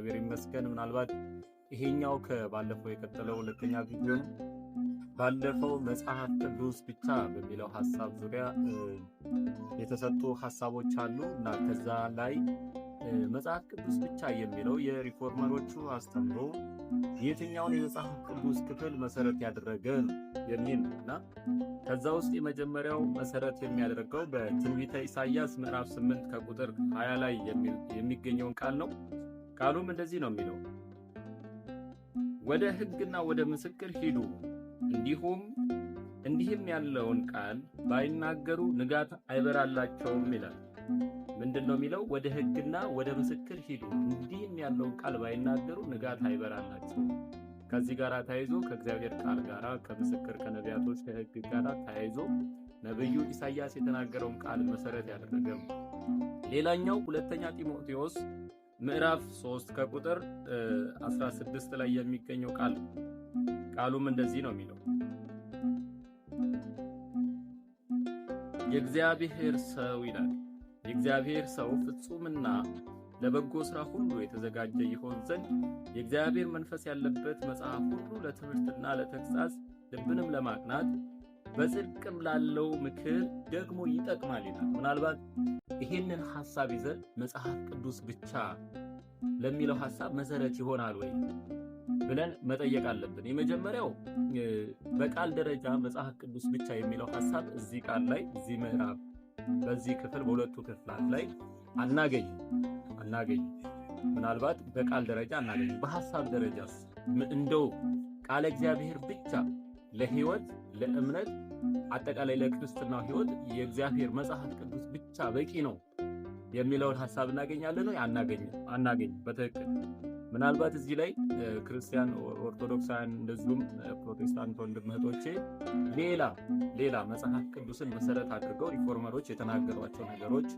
እግዚአብሔር ይመስገን። ምናልባት ይሄኛው ከባለፈው የቀጠለው ሁለተኛ ቪዲዮ ነው። ባለፈው መጽሐፍ ቅዱስ ብቻ በሚለው ሀሳብ ዙሪያ የተሰጡ ሀሳቦች አሉ እና ከዛ ላይ መጽሐፍ ቅዱስ ብቻ የሚለው የ reformer ኦቹ አስተምሮ የትኛውን የመጽሐፍ ቅዱስ ክፍል መሰረት ያደረገ ነው የሚል ነው እና ከዛ ውስጥ የመጀመሪያው መሰረት የሚያደርገው በትንቢተ ኢሳይያስ ምዕራፍ 8 ከቁጥር 20 ላይ የሚገኘውን ቃል ነው። ቃሉም እንደዚህ ነው የሚለው፣ ወደ ሕግና ወደ ምስክር ሂዱ፣ እንዲሁም እንዲህም ያለውን ቃል ባይናገሩ ንጋት አይበራላቸውም ይላል። ምንድን ነው የሚለው? ወደ ሕግና ወደ ምስክር ሂዱ፣ እንዲህም ያለውን ቃል ባይናገሩ ንጋት አይበራላቸውም። ከዚህ ጋር ተያይዞ ከእግዚአብሔር ቃል ጋር፣ ከምስክር፣ ከነቢያቶች፣ ከሕግ ጋር ተያይዞ ነብዩ ኢሳይያስ የተናገረውን ቃል መሰረት ያደረገ ነው። ሌላኛው ሁለተኛ ጢሞቴዎስ ምዕራፍ 3 ከቁጥር 16 ላይ የሚገኘው ቃል፣ ቃሉም እንደዚህ ነው የሚለው፣ የእግዚአብሔር ሰው ይላል፣ የእግዚአብሔር ሰው ፍጹምና ለበጎ ሥራ ሁሉ የተዘጋጀ ይሆን ዘንድ የእግዚአብሔር መንፈስ ያለበት መጽሐፍ ሁሉ ለትምህርትና ለተግሣጽ፣ ልብንም ለማቅናት፣ በጽድቅም ላለው ምክር ደግሞ ይጠቅማል ይላል። ምናልባት ይሄንን ሐሳብ ይዘን መጽሐፍ ቅዱስ ብቻ ለሚለው ሐሳብ መሰረት ይሆናል ወይ ብለን መጠየቅ አለብን። የመጀመሪያው በቃል ደረጃ መጽሐፍ ቅዱስ ብቻ የሚለው ሐሳብ እዚህ ቃል ላይ፣ እዚህ ምዕራፍ፣ በዚህ ክፍል፣ በሁለቱ ክፍላት ላይ አናገኝም። ምናልባት በቃል ደረጃ አናገኝም። በሐሳብ ደረጃስ እንደው ቃለ እግዚአብሔር ብቻ ለሕይወት፣ ለእምነት፣ አጠቃላይ ለክርስትናው ሕይወት የእግዚአብሔር መጽሐፍ ቅዱስ ብቻ በቂ ነው የሚለውን ሐሳብ እናገኛለን ወይ? አናገኝም አናገኝም በትክክል። ምናልባት እዚህ ላይ ክርስቲያን ኦርቶዶክሳውያን እንደዚሁም ፕሮቴስታንት ወንድም እህቶቼ ሌላ ሌላ መጽሐፍ ቅዱስን መሰረት አድርገው reformer ኦች የተናገሯቸው ነገሮች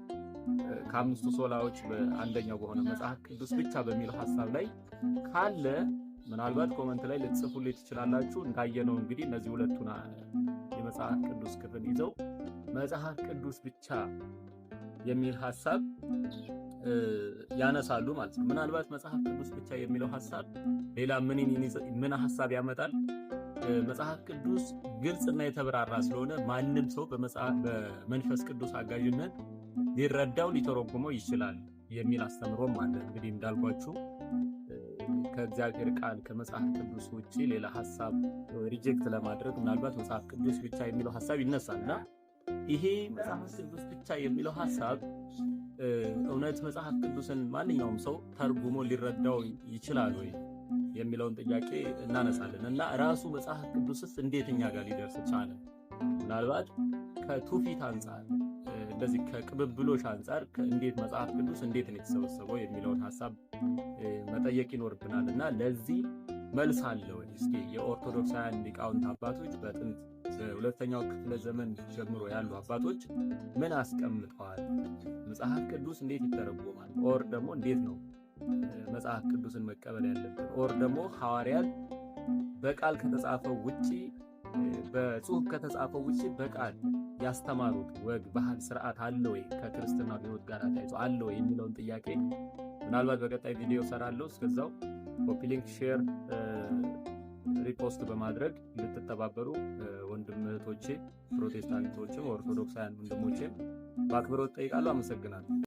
ከአምስቱ ሶላዎች በአንደኛው በሆነ መጽሐፍ ቅዱስ ብቻ በሚለው ሐሳብ ላይ ካለ ምናልባት comment ላይ ልትጽፉልኝ ትችላላችሁ። እንዳየነው እንግዲህ እነዚህ ሁለቱን የመጽሐፍ ቅዱስ ክፍል ይዘው መጽሐፍ ቅዱስ ብቻ የሚል ሐሳብ ያነሳሉ ማለት ነው። ምናልባት መጽሐፍ ቅዱስ ብቻ የሚለው ሐሳብ ሌላ ምን ሐሳብ ያመጣል? መጽሐፍ ቅዱስ ግልጽና የተብራራ ስለሆነ ማንም ሰው በመንፈስ ቅዱስ አጋዥነት ሊረዳው፣ ሊተረጉመው ይችላል የሚል አስተምሮም አለ። እንግዲህ እንዳልኳችሁ ከእግዚአብሔር ቃል፣ ከመጽሐፍ ቅዱስ ውጭ ሌላ ሐሳብ reject ለማድረግ ምናልባት መጽሐፍ ቅዱስ ብቻ የሚለው ሐሳብ ይነሳል እና ይሄ መጽሐፍ ቅዱስ ብቻ የሚለው ሐሳብ እውነት መጽሐፍ ቅዱስን ማንኛውም ሰው ተርጉሞ ሊረዳው ይችላል ወይ የሚለውን ጥያቄ እናነሳለን እና ራሱ መጽሐፍ ቅዱስስ እንዴት እኛ ጋር ሊደርስ ቻለ? ምናልባት ከትውፊት አንጻር፣ እንደዚህ ከቅብብሎሽ አንጻር እንዴት መጽሐፍ ቅዱስ እንዴት ነው የተሰበሰበው የሚለውን ሐሳብ መጠየቅ ይኖርብናል እና ለዚህ መልስ አለ ወይ? እስኪ የኦርቶዶክሳውያን ሊቃውንት አባቶች፣ በጥንት በሁለተኛው ክፍለ ዘመን ጀምሮ ያሉ አባቶች ምን አስቀምጠዋል? መጽሐፍ ቅዱስ እንዴት ይተረጎማል? Or ደግሞ እንዴት ነው መጽሐፍ ቅዱስን መቀበል ያለብን? Or ደግሞ ሐዋርያት በቃል ከተጻፈው ውጪ፣ በጽሁፍ ከተጻፈው ውጪ በቃል ያስተማሩት ወግ፣ ባህል፣ ስርዓት አለ ወይ? ከክርስትና ሕይወት ጋር ተያይዞ አለ ወይ የሚለውን ጥያቄ ምናልባት በቀጣይ ቪዲዮ ሰራለሁ። እስከዛው copy link፣ share፣ repost በማድረግ እንድትተባበሩ ወንድም እህቶቼ ፕሮቴስታንቶችም ኦርቶዶክሳውያን ወንድሞቼም በአክብሮት ጠይቃለሁ። አመሰግናለሁ።